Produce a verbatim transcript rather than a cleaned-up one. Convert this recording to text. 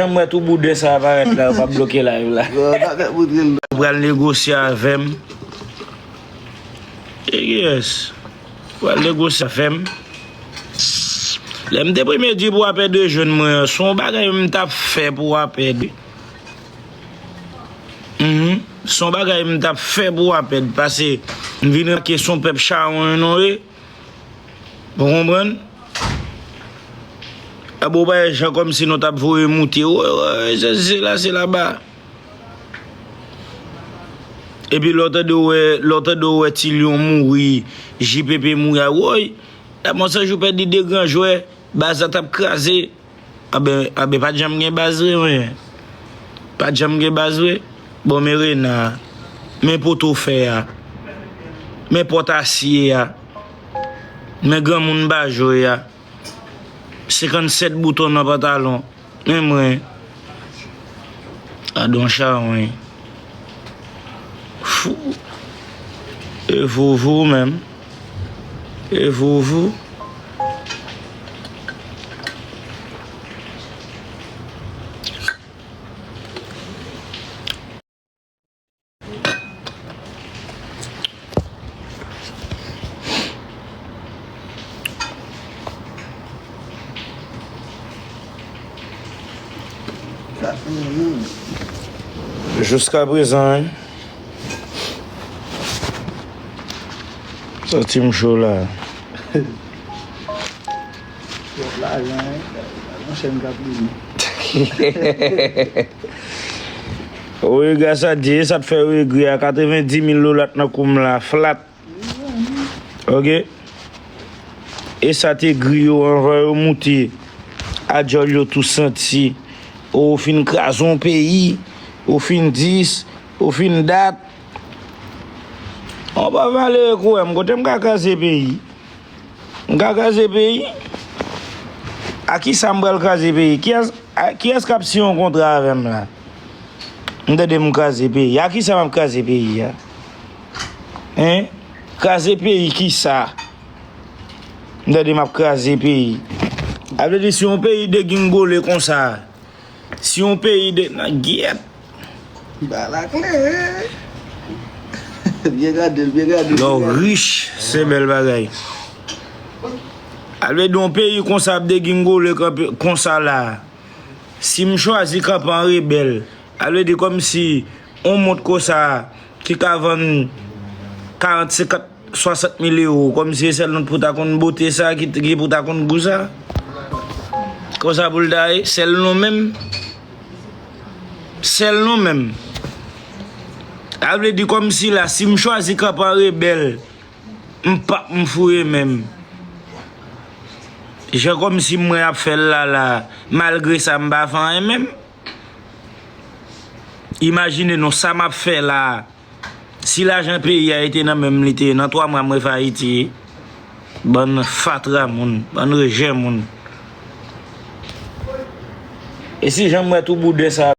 Jan m wè tou bouden sa a parèt la, yo pa bloke live la. Yo pral negosye avè m. E yes. Pral negosye avè m. Lè m te premye di pou Apèd rejwenn mwen an, se yon bagay m t ap fè pou Apèd. Mhm. Se yon bagay m t ap fè pou Apèd, paske m vin remake se yon pèp chawony nou ye. Ou konprann? Abo bay jan kòmsi nou t ap voye moute. Woy, woy, se, se la, se laba. Epi lè w tande w wè, lè w tande w wè Ti Lyon mouri, J P P mouri a, woy, la Monsèt Jou pèdi de gran jwè, baz la t ap kraze. Anben, anben, pa t janm gen baz vre, wi. Pa t janm gen baz vre. Bon, men Rena, men poto fè a, men pòt asye a, men granmoun Bajo a, senkannsèt bouton nan pantalon, men mwen, gadon chawony. Fou. E vouvou menm. E vouvou. Jiska prezan, wi. Santi m cho la. Twòp lajan, wi. Yon chèn k ap limen. Wi, gras a Dye, sa t fè regre a, katrevendimil dola t nan kou m la, flat. Ok? E sa te gri yo anvan yo moute. A djòl yo tou santi. Ou fin kraze yon peyi. Ou fin dis. Ou fin dat. On pa vale kou m, kote m ka kraze peyi? M ka kraze peyi? A kisa m pral kraze peyi? Kiyès, a, kiyès k ap siyen yon kontra avè m la? M tande m kraze peyi. A kisa m ap kraze peyi a? Hein? Kraze peyi kisa? M tande m ap kraze peyi. A vle di si yon peyi degingole konsa, si yon peyi de nan gyèt. Ba lakle. Byen gade l, byen gade l. Lè w rich, se bèl bagay. A vle di yon peyi konsa ap degingole kanpe, konsa la. Si m chwazi kanpe an rebèl, a vle di kòmsi yon mont konsa ki ka vann karant, senkant, swasant mil ewo, kòmsi se sèl nou t pou ta konn bote sa, ki, ki pou ta konn gou sa. Konsa pou l ta ye, sèl nou menm. Sèl nou menm. A vle di kòmsi la, si m chwazi kanpe an rebèl, m p ap m foure men m. Jan kòmsi m wè y ap fè l la la, malgre sa m pa fè anyen menm. Imajine non sa m ap fè la a. Si lajan peyi a te nan men m li te ye, nan twa mwa m refè Ayiti. Bann fatra moun, bann rejè moun. E si jan m wè tou bouden sa